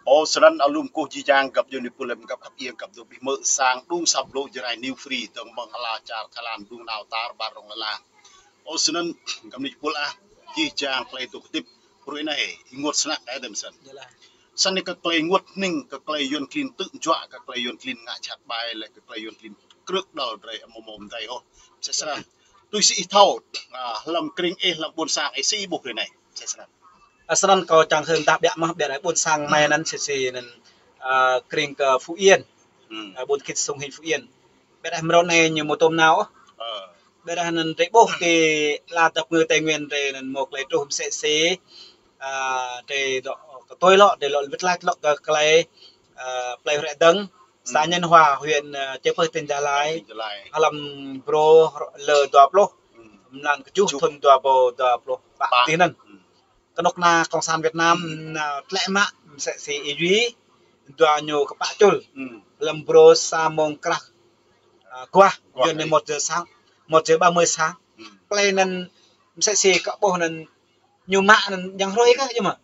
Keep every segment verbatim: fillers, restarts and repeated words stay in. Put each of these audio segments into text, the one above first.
Ơ, snăn alum kơ jih jang găp djuai ania pul lăm găp khăp iêng găp dŏ ƀĭ mơ̆ sang đŭng săp blŭ Jrai New Free dơ̆ng mơ̆ng ala čar Thái Lan đŭng nao tar ƀar rŏng lăn ala. Ơ, snăn găp ania pul ah, jih jang klei dŏ hdĭp hrơi anai, ih ênguôt snăk ai dơ̆ng snăn. Snăn anai kơ klei ênguôt hning, kơ klei yuăn klin tŭ juă, kơ klei yuăn klin ngă jhat ƀai, lĕ kơ klei yuăn klin krư̆ đăl drei amâo mâo mdei ôh. Msĕ snăn. Tui si ih thâo, a, hlăm krĭng ih, hlăm ƀuôn sang ih si ƀuh hrơi anai. Msĕ snăn. A, snăn kâo čang hưn tah ƀiă mơh, ƀiă ƀuôn sang mơ̆ng anăn si si anăn, a, krĭng kơ Phú Yên. A, ƀuôn Khit Sông Hinh Phú Yên. Ƀiădah mrâo anai ñu mâo tôm nao ôh. Ƀiădah anăn drei ƀuh ti ala dap kngư Tây Nguyên drei anăn mâo klei truh msĕ si, a, drei dŏ kơ tui lŏ, drei lŏ wĭt lač lŏ kơ klei, a, plei Hrĕ Dơ̆ng, xã Nhân Hòa, huyện, a, Chư Pưh, tỉnh Gia Lai. Hlăm brô lơ dua pluh, mlan kjuh, thŭn dua êbâo dua pluh pă ti anăn. Knŭk kna Cộng sản Việt Nam, a, tlĕ mă msĕ si Y Duy, dua ñu kpă čul. Hlăm brô sa mông krah, a, aguah, yua anei một giờ sáng, một giờ ba mươi sáng. Klei anăn msĕ si kâo ƀuh anăn ñu mă anăn yang hrơi kah, yơh mơ̆.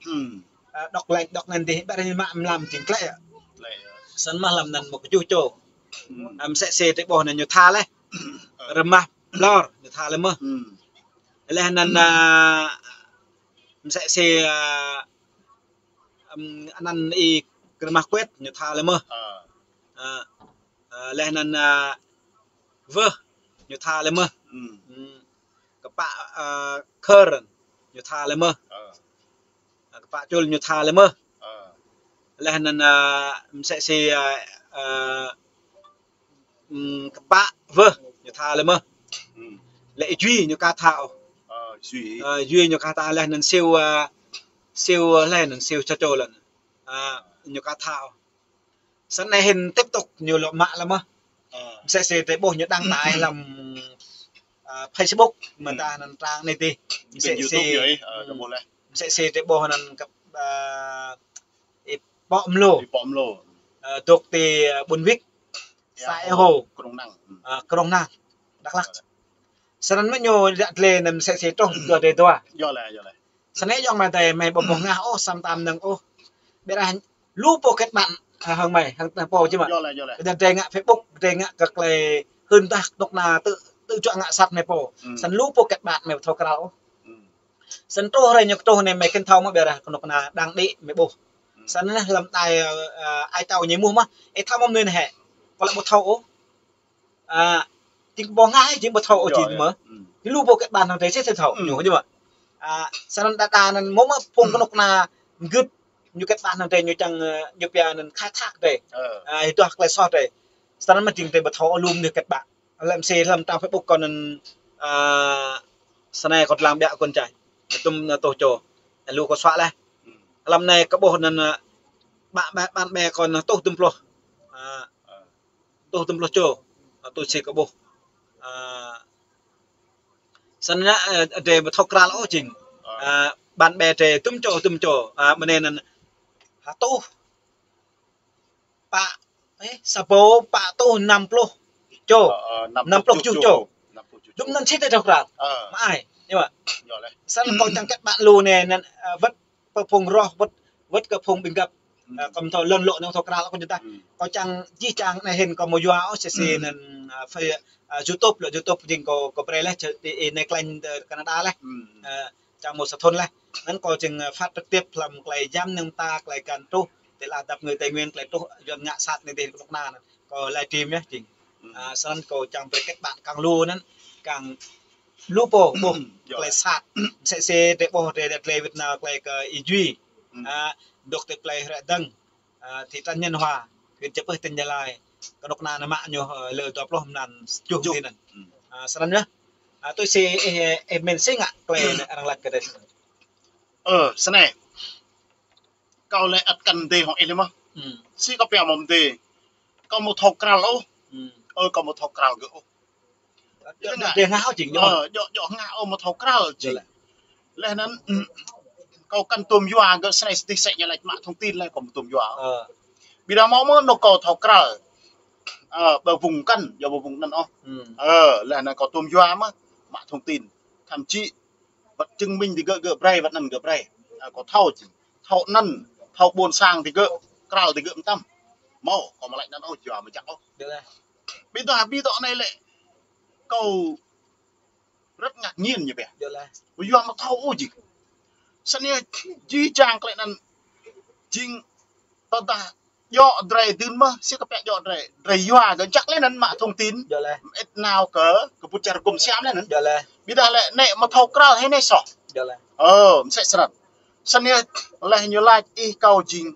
A, dŏ lĕ, dŏ anăn dih, ƀiădah ñu mă mlam jing tlĕ yơh. Snăn mơh hlăm anăn mâo kjuh čô. A, msĕ si drei ƀuh anăn ñu tha leh. Rơmah Blor, ñu tha leh mơh. Leh anăn, a, msĕ si, a, ưm, anăn Y Krmah Kuet, ñu tha leh mơh. A, a, leh anăn, a, Vơh, ñu tha leh mơh. Ưm, kpă, a, Khơr, ñu tha leh mơh. A, kpă čul ñu tha leh mơh. Leh anăn, a, msĕ si, a, a, ưm, kpă Vơh, ñu tha leh mơh. Lĕ Y Duy ñu ka tha ôh. A, Y Duy ñu ka tha leh anăn Siu, a, Siu leh anăn Siu Čačô lăn. A, ñu ka tha ôh. Snăn anei hĭn tiếp tục ñu lŏ mă leh mơh. Msĕ si drei ƀuh ñu đăng tải hlăm, a, Facebook, mơ̆ ta anăn trang anei dih. Msĕ si, msĕ si drei ƀuh anăn kơ, a, Y Pŏ Mlô. Y Pŏ Mlô. A, dŏ ti, a, ƀuôn Wik. Xã Ea Hồ. Krông Năng. A, Krông Năng, Dak Lak. Snăn mơ̆ ñu djă dlê anăn msĕ si truh dua drei dua. Snăn yơh mơ̆ drei mơ̆ ƀu ƀuh ngă ôh, săm tam năng ôh. Ƀiădah lu pô kết bạn, a, hăng mơ̆, hăng anăn pô či mơ̆. Ƀiădah drei ngă Facebook, drei ngă kơ klei hưn tah knŭk kna tŭ, tŭ juă ngă sat anăn pô. Snăn lu pô kết bạn mơ̆ ƀu thâo kral ôh. Snăn truh hrơi ñu truh anei mơ̆ kăn thâo mơ̆ ƀiădah knŭk kna đang đĭ mơ̆ ƀuh. Snăn anăn hlăm đài, a, a, ai tâo ñu êmuh mơ̆, ih thâo mơ̆ mnuih anei hĕ. Kâo lĕ ƀu thâo ôh. A, jing ƀuh ngă, jing ƀu thâo ôh jing mơ̆. Lu pô kết bạn hăng drei sĭt thâo ñu, yơh mơ̆. A, snăn đa đa anăn mơ̆ mơ̆ phung knŭk kna mgưt ñu kết bạn hăng drei ñu čang, a, ñu pia anăn khai thác drei. A, ih duah klei soh drei. Snăn mơ̆ jing drei ƀu thâo ôh lu mnuih kết bạn. Lĕ msĕ hlăm trang Facebook kâo anăn, a, snei kâo dlăng ƀiă kơ anăn čai. Tŭm anăn tuh čô. Lu kâo suă leh. Hlăm anei kâo ƀuh anăn, a, ƀă, ƀă, bạn bè kâo anăn tuh tŭm pluh. A, tuh tŭm pluh čô. A, tui si kâo ƀuh. A, snăn, a, drei ƀu thâo kral ôh jing. A, bạn bè drei tŭm čô, tŭm čô. A, mơ̆ng anei anăn ha tuh pă, ơ, sa êbâo pă tuh năm pluh čô. Ơ, ơ, năm pluh kjuh čô. Năm pluh kjuh čô. Dŭm anăn sĭt drei thâo kral. Ơ. Mơai, yơh mơ̆. Yơh leh. Snăn kâo čang kết bạn lu anei anăn, ơ, wơ̆t kơ phung roh, wơ̆t, wơ̆t kơ phung ƀĭng găp. Ơ, kâo mthâo lŏn lŏ anăn thâo kral kâo ñu tah. Kâo čang jih čang anei hĭn kâo mâo yua ôh si si anăn, ơ, Face-, ơ, YouTube, lŏ YouTube jing kâo, kâo brei leh, či, ti, ơ, anei klei, ơ, Canada leh. Ơ, čang mâo sa thŭn leh. Anăn kâo jing, ơ, phát trực tiếp hlăm klei jăm năng ta, klei găn truh, ti ala dap kngư Tây Nguyên, klei truh yuăn ngă sat anei dih knŭk kna anăn. Kâo livestream yơh jing. A, snăn kâo čang brei kết bạn kăng lu anăn, kăng lu pô ƀuh klei sat. Msĕ si drei ƀuh drei djă dlê wĭt nao klei kơ Y Duy. A, dŏ ti plei Hrĕ Dơ̆ng. A, thị trấn Nhân Hòa, huyện Chư Pưh, tỉnh Gia Lai. Knŭk kna anăn mă ñu, ơ, lơ dua pluh mlan kjuh ti anăn. A, snăn yơh. A, tui si ih, ih mĭn si ngă klei anăn arăng lač kơ drei. Ơ, snei. Kâo lĕ ăt kăn mdê hŏng ih lĕ mơh. Si kâo pia mâo mdê. Kâo mâo thâo kral ôh. Ơ, kâo mâo thâo kral gơ̆ ôh. Djŏ, djŏ ngă ôh jing, djŏ. Ơ, djŏ, djŏ ngă ôh mâo thâo kral jing. Leh anăn, kâo kăn tuôm yua gơ̆ snei sĭt sĕ ñu lač mă thông tin leh kâo mâo tuôm yua. Ơ. Ƀiădah mâo mơ̆ anôk kâo thâo kral. Ơ, ƀơ vùng kăn, yua ƀơ vùng anăn ôh. Ơ, leh anăn kâo tuôm yua mơh, mă thông tin. Thậm chí, wơ̆t chứng minh digơ̆ gơ̆ brei, wơ̆t anăn gơ̆ brei. Ơ, kâo thâo jing. Thâo anăn, thâo ƀuôn sang digơ̆. kral tơ gơ̆ mơtam. Mơ̆, kâo mă laĭ anŭn ôh, yua mơ̆ jak ôh. Yơh lĕ. Ƀiădah, ƀiădah anai lĕ, kâo rất ngạc nhiên ñu pia. Yơh lĕ. Yua mơ̆ thâo ôh jing. Săn yơh, jih jang klĕ anŭn jing tơdah djơ̆ drơi dưn mơ̆, si kơ pĕ djơ̆ drơi. Drơi yua gơ̆ jak lĕ anŭn mă thông tin. Yơh lĕ. Mơit nao kơ, kơ pŭt čar gum siam lĕ anŭn. Yơh lĕ. Ƀiădah lĕ, anai mơ̆ thâo kral hĭ anai soh. Yơh lĕ. Ơ, mơsĕ srăt. Săn yơh, lĕ ñu laĭ ih kâo jing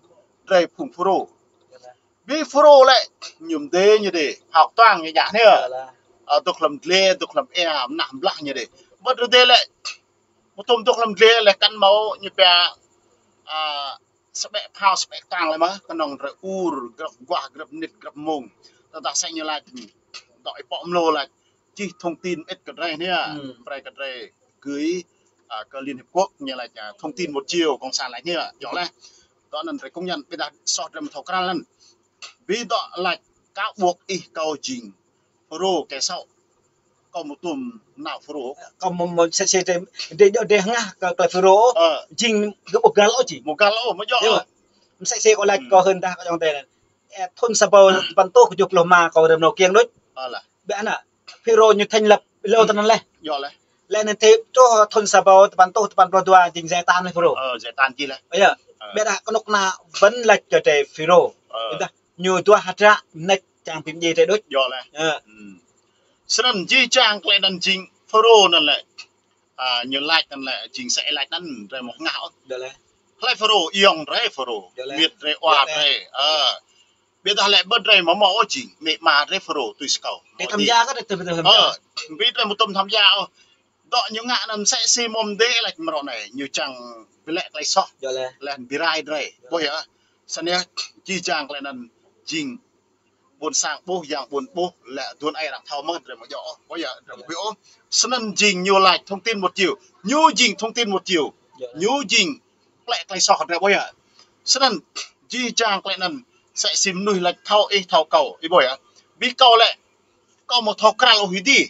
drơi phung Phrô. Yơh lĕ. Ƀing Phrô lĕ, ñu mơdê ñu đê, hơ̆k tuang ñu djă anai. Yơh lĕ. Ơ, dŏ hlăm dlê, dŏ hlăm ia, mơnah blah ñu đê. Ƀơ̆t rơdê lĕ, mơtum dŏ hlăm dlê lĕ kăn mơ̆ ñu pia, ơ, sơbĕ phao, sơbĕ tuang lĕ mơ̆, kơnơ̆ng drơi ur, grăp guah, grăp mơnit, grăp mông. Tơdah sĕ ñu laĭ, dŏ ih pŏk mlô laĭ, čih thông tin mơit kơ drơi anai, hmm, brơi kơ drơi gửi, ơ, kơ Liên Hiệp Quốc ñu laĭ, ơ, thông tin một chiều, cộng sản laĭ anai, yơh lĕ. Dŏ anŭn drơi công nhận, ƀiădah soh drơi mơ̆ thâo kral anŭn. Ƀiădah laĭ cáo buộc ih kâo jing Phrô kẻ xấu. Kâo mơtum nao Phrô. Kâo mơ̆, mơ̆ sĕ sĕ drơi, drơi djơ̆ drơi hơngah kơ klei Phrô. Ơ. Jing gơ̆ ƀu găl ôh jing. Ƀu găl ôh, mơ̆ djơ̆. Yơh. Mơsĕ sĕ kâo laĭ, hmm, kâo hưn dah kơ ayŏng adơi anŭn. Ơ, thŭn sa rơbâo tơpăn rơtuh kơjuh pluh rơma kâo rơnô kiăng đôč. Ơ lĕ. Ƀiădah anŭn, Phrô ñu thành lập hlâo tơnăn lĕ. Yơh lĕ. Lĕ anŭn tơl truh thŭn sa rơbâo tơpăn rơtuh tơpăn pluh dua jing giải tán lĕ Phrô. Ơ, giải tán jih lĕ. Yơh. Ơ. Ƀiădah kơnuk kơna ƀing laĭ kơ drơi Phrô. Ơ. Ƀiădah ñu duah hơdră mơneč čang pơmdjai drơi đôč. Yơh lĕ. Yơh. Hmm. Srăng jih jang klei anŭn jing Phrô anŭn lĕ. Ơ, ñu laĭ anŭn lĕ, jing sĕ laĭ anŭn, drơi mơ̆ hơngah ôh. Yơh lĕ. Hlơi Phrô, ayŏng drơi Phrô. Yơh lĕ. Miêt drơi, wa drơi. Ơ. Ƀiădah lĕ ƀơ̆t drơi mơ̆ mơ̆ ôh jing, amĭ ama drơi Phrô tui si kâo. Drơi tham gia kơ drơi tui ƀơ̆t tham gia. Ơ, ƀiădah drơi mơtum tham gia ôh. Dŏ ñu ngă anŭn sĕ si mơ̆ mơdê laĭ mơ̆ rŏ anai, ñu čang bi lĕ klei soh. Yơh lĕ. Lĕ bi rai drơi. Yơh. Ƀuh yơh. Săn yơh, jih jang klei anŭn jing ƀôn sang ƀuh, yang ƀôn ƀuh, lĕ duôn ai arăng thâo mơ̆, drơi mơ̆ djơ̆ ôh, ƀuh yơh, drơi mơ̆ ƀuh ôh. Săn anŭn jing ñu laĭ thông tin một chiều, ñu jing thông tin một chiều, yơh, ñu jing plĕ klei soh drơi ƀuh yơh. Săn anŭn jih jang klei anŭn, sĕ si mơnuih laĭ thâo ih thâo kâo, ih ƀuh yơh. Ƀing kâo lĕ, kâo mơ̆ thâo kral ôh hĭ dih.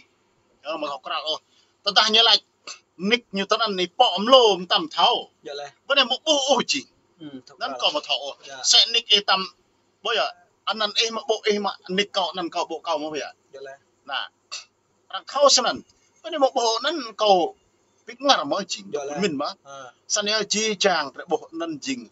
Ơ, mơ̆ thâo kral ôh. Tơdah ñu laĭ nik ñu tơnăn ih pŏk mlô mơtam thâo. Yơh lĕ. Bơ anai mơ̆ ƀuh ôh jing. Hmm, thâo kral. Anŭn kâo mơ̆ thâo ôh. Yơh. Sĕ nik ih tam, ƀuh yơh. Anăn ih mơ̆ ƀuh ih mă nik kâo, anăn kâo ƀuh kâo mơ̆ yơh. Yơh lĕ. Anŭn. Arăng thâo săn anŭn. Bơ anai mơ̆ ƀuh anŭn kâo pik ngar mơ̆ jing. Yơh lĕ. Min mơ̆. Ha. Săn yơh jih jang drơi ƀuh anŭn jing.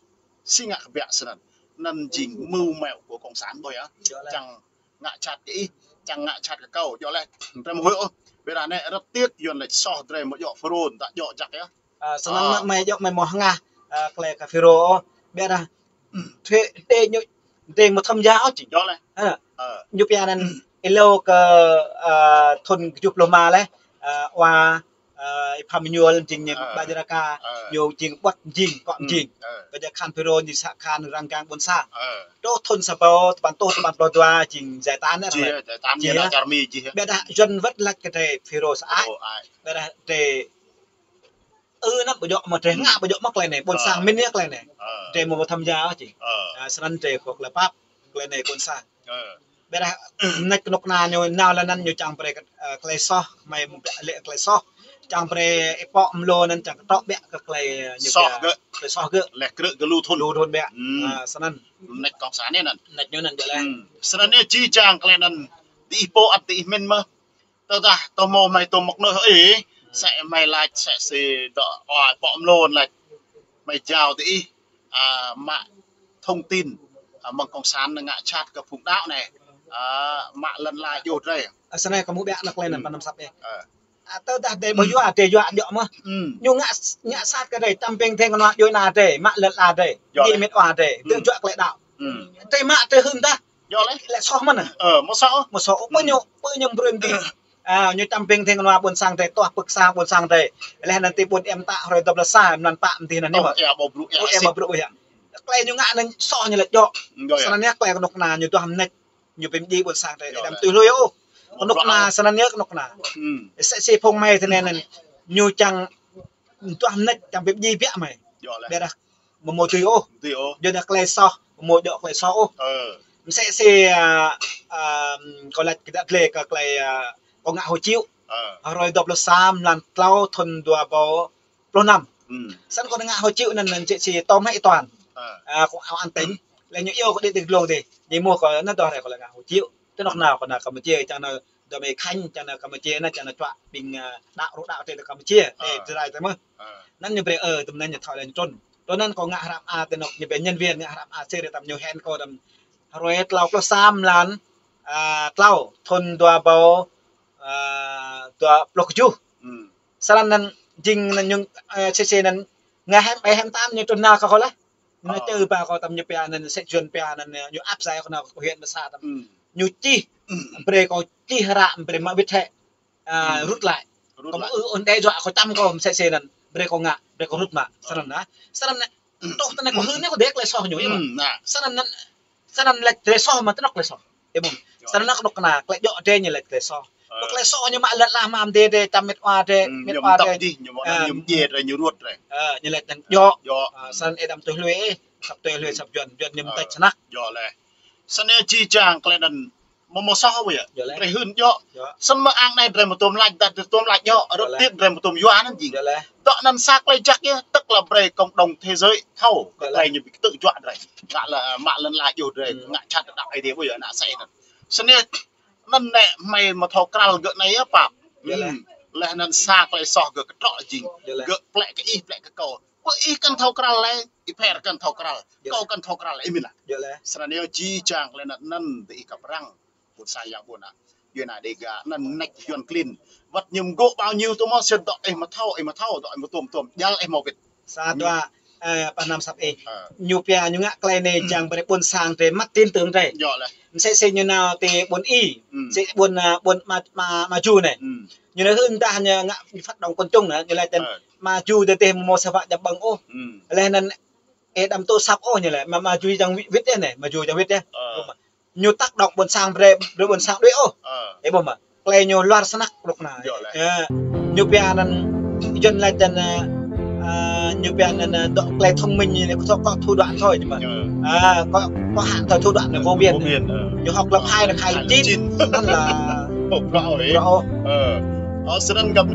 Si ngă kơ biă săn anŭn. Anŭn jing mưu mẹo của cộng sản ƀuh yơh. Yơh lĕ. Čang ngă čat kơ ih, čang ngă čat kơ kâo, djơ̆ lĕ, drơi mơ̆ huĭ ôh. Ƀiădah anai rất tiếc, Yuan laĭ soh drơi mơ̆ djơ̆ Phrô, ta djơ̆ jak yơh. Ơ, săn anŭn, ơ, mơ̆ mơ̆ hơngah, ơ, klei kơ Phrô ôh. Ƀiădah, thuê đê ñu, đê mơ̆ tham gia ôh jing. Djơ̆ lĕ. Ơ. Ơ. Ñu pia anŭn, hlâo kơ, ơ, thŭn kơjuh pluh rơma lĕ, ơ, wa, ơ, ih Pham Êñuôl jing ñu, ơ, Bajraka, ơ, ñu jing ƀuăt jing, kŏ, hmm, jing. Ơ. Kơ jơ̆ khan Phrô ñu să khan răng gang ƀôn sang. Ơ. Truh thŭn sa rơbâo tơpăn rơtuh tơpăn pluh dua jing giải tán anŭn. Jih, giải tán jih, ñu nao čar Mi jih. Ƀiădah Yuan wơ̆t laĭ kơ drơi Phrô să ai. Ơ, ai. Ƀiădah drơi, ơ, anăm ƀu djơ̆ mơ̆ drơi, hmm, ngă ƀu djơ̆ mơ̆ klei anai, ƀôn, ơ, sang min yơh klei anai. Ơ. Drơi mơ̆ tham gia ôh jing. Ơ. Ơ, săn anŭn drơi kơ klei pap, klei anai ƀôn sang. Ơ. Ƀiădah, mơneč kơnuk kơna ñu nao lĕ anŭn ñu čang brơi, ơ, klei soh, mơ̆ mơ̆ biă lĕ klei soh. Čang brơi ih pŏk mlô anŭn čang kơtrŏ biă kơ klei, ơ, ñu soh biă, gơ̆. Klei soh gơ̆. Lĕ krư̆ gơ̆ lu thŭn. Lu thŭn biă. Hmm. Ơ, săn anŭn. Mơneč cộng sản anŭn. Mơneč ñu anŭn djơ̆ lĕ. Hmm. Săn anŭn yơh jih jang klei anŭn. Tơ ih pô ăt tơ ih min mơ̆. Tơdah tơ mơ̆ mơi tơ mơ̆ nơh ih. Sĕ mơi laĭ sĕ si dŏ, ơ, pŏk mlô laĭ. Mơi jao tơ ih. Ơ, mă thông tin, ơ, mơ̆ng cộng sản ngă čat kơ phung đaŏ anai. Ơ, mă lŏn ala djơ̆ drơi. Ơ, săn anai kâo mơ̆ biă anŭn klei anŭn, hmm, pơnăm săp yơh. Ơ. Ơ, tơdah drơi ƀu, hmm, yua, drơi yua djơ̆ mơ̆. Hmm. Ñu ngă, ngă sat kơ drơi, čăm ping theng kơnua djuai ana drơi, mă lŏn ala drơi. Djơ̆ lĕ. Djai met wa drơi, hmm, tơ djơ̆ klei đaŏ. Hmm. Drơi mă drơi hưn dah. Djơ̆ lĕ. Lĕ soh mơ̆n. Ơ, mơ̆ soh. Mơ̆ soh, hmm, pơ ñu, pơ ñu brơi mơ̆n. Ơ, ñu čăm ping theng kơnua ƀôn sang drơi, tuah pơ̆k sang ƀôn sang drơi. Lĕ anŭn tơ ƀôn em ta hrơi dua pluh sa, mlan pă mơ̆n tơ anŭn. Ơ, mơ̆. Ơ, ƀu brơi, ơ, ƀu brơi ƀu hiam. Klei ñu ngă anŭn soh ñu lĕ djơ̆. Djơ̆ yơh. Săn anŭn yơh klei kơnuk kơna ñu duah mơneč. Ñu pơmdjai ƀôn sang drơi, djơ̆, đăm lĕ tui hlơi ôh. Kơnuk kơna săn anŭn yơh kơnuk kơna. Hmm. Sĕ si phung mơi tơ anai anŭn. Ñu čang duah mơneč čang pơmdjai biă mơi. Djơ̆ lĕ. Ƀiădah mơ̆ mơ̆ tui ôh. Tui ôh. Djơ̆ anŭn klei soh, mơ̆ djơ̆ klei soh ôh. Ơ. Mơsĕ si, ơ, ơ, kâo laĭ kơ đah gleh kơ klei, ơ, kâo ngă hộ chiếu. Ơ. Hrơi dua pluh sa mlan klâo thŭn dua rơbâo pluh năm. Hmm. Săn kâo ngă hộ chiếu anŭn, anŭn sĕ si tơm hĕ toàn. Ơ. Ơ, kâo ao an tỉnh. Lĕ ñu iâu kâo đĭ tơ glông dih. Ñu mơ̆ kâo năn tơ̆ hrơi kâo lĕ ngă hơčiu. Tơ anŏ nao kâo nao Campuchia, čang nao dŏ mơi khanh, čang nao Campuchia năn, čang nao čuă ƀing, ơ, đaŏ rŏ đaŏ tơ Campuchia. Ơ. Tơ Jrai tơ mơ̆. Ơ. Năn ñu brơi, ơ, tơm năn ñu thâo lĕ ñu trŭn. Tơ năn kâo ngă hră mơar tơ anŏ ñu ƀing nhân viên ngă hră mơar sĭt tăm ñu hên kâo tăm hrơi klâo pluh sa mlan, ơ, klâo, thun dua rơbâo, ơ, dua pluh kơjuh. Snăn năn jing năn ñu, ơ, sĭt sĭt năn ngă hiam ƀai hiam tam ñu trŭn nao kơ kâo lĕ. Ñu nao čơ ba kâo tăm ñu pia năn sĕ juăn pia năn ñu ăp jai kâo nao kơ huyện Mơsa tăm. Ñu čih, brơi kâo čih hră, brơi mă wĭt hĕ. Ơ, rút lại. Kâo mă ư ôn đe dọa kâo čăm kâo mơsĕ sĕ năn. Brơi kâo ngă, brơi kâo rút mă. Snăn nă. Snăn nă. Truh tơ anai kâo hưn anai kâo dĕk lĕ soh ñu, ih mă. Snăn năn. Snăn lĕ tơlơi soh mă tơ anŏ tơlơi soh. Ih mă. Snăn anŏ kâo kơna, tơlơi djŏ drơi ñu lĕ tơlơi soh. Kâo tơlơi soh ñu mă lĕ lah mă mơdê drơi, čăm met wa drơi, met wa drơi. Ñu mă djŏ drơi, ñu ruăt drơi. Ơ, ñu lĕ tơlơi djŏ. Snăn ih đăm tui hlue ih, săp tui hlue săp juăn, juăn ñu mơ̆ tĕč snăk. Djŏ lĕ. Snăn ih či čang tơlơi năn mơ̆ mơ̆ soh wơ̆t yơh. Drơi hưn djŏ. Snăn mơ̆ ang anai drơi mơ̆ tơm lač, dah drơi tơm lač djŏ, rơ̆t tĭt drơi mơ̆ tơm yua năn jing. Dŏ năn sa tơlơi jak yơh, tức là brơi cộng đồng thế giới thâo, kơ tơlơi ñu ƀu kơtư̆ juă drơi. Ngă lĕ, mă lŏn ala djuh drơi, ngă čăt đăo ai tiê wơ̆t yơh, nă sĕ năn. Snăn nĕ, hmei mơ̆ thâo krăl gơ̆ anai yơh pap. Leh năn sa tơlơi soh gơ̆ kơtrŏ jing. Gơ̆ plĕ kơ ih, plĕ kơ kâo. Pơ ih kăn thâo krăl lĕ, ih pher kăn thâo krăl. Kâo kăn thâo krăl, ih mĭn lă. Snăn yơh či čang tơlơi năn năn tơ ih kăp răng. Ƀôn sang yang ƀôn a. Yuan a Dega, năn nĕč Yuan klin. Wăt ñu mgô̆ bao nhiêu tơ mơ̆ sĭt dŏ ih mơ̆ thâo, ih mơ̆ thâo, dŏ ih mơ̆ tơm tơm, djăl ih mơ̆ wĭt. Sa dua, ơ, pă năm săp ih. Ñu pia ñu ngă tơlơi anai jang brơi ƀôn sang drơi mă tin tưởng drơi. Mơsĕ sĕ ñu nao tơ ƀôn ih. Sĕ ƀôn, ơ, ƀôn ma, ma, Maju anai. Ñu nao hưn dah ñu ngă phát động quần chúng nă, ñu lĕ tơm Maju dêh dêh mơ̆ mơ̆ sa wă jăm ƀơ̆ng ôh. Leh năn ih đăm tŭ săp ôh ñu lĕ, mă, Maju jang wĭt, wĭt yơh anai, Maju jang wĭt yơh. Ñu tác động ƀôn sang brơi, brơi ƀôn sang đuaĭ ôh. Ih ƀuh mơ̆. Tơlơi ñu luar snăk rŏk nă. Ñu pia năn, Yuan lač tơm, ơ, ñu pia năn, ơ, dŏ tơlơi thông minh ñu kơ thâo kơ thủ đoạn thôi ñu mơ̆. Ơ, kơ, kơ hăng thâo thủ đoạn nă vô biên. Vô biên, ơ. Ñu học lớp hai nă khai lớp chín. Năn lah. Ơ, snăn găp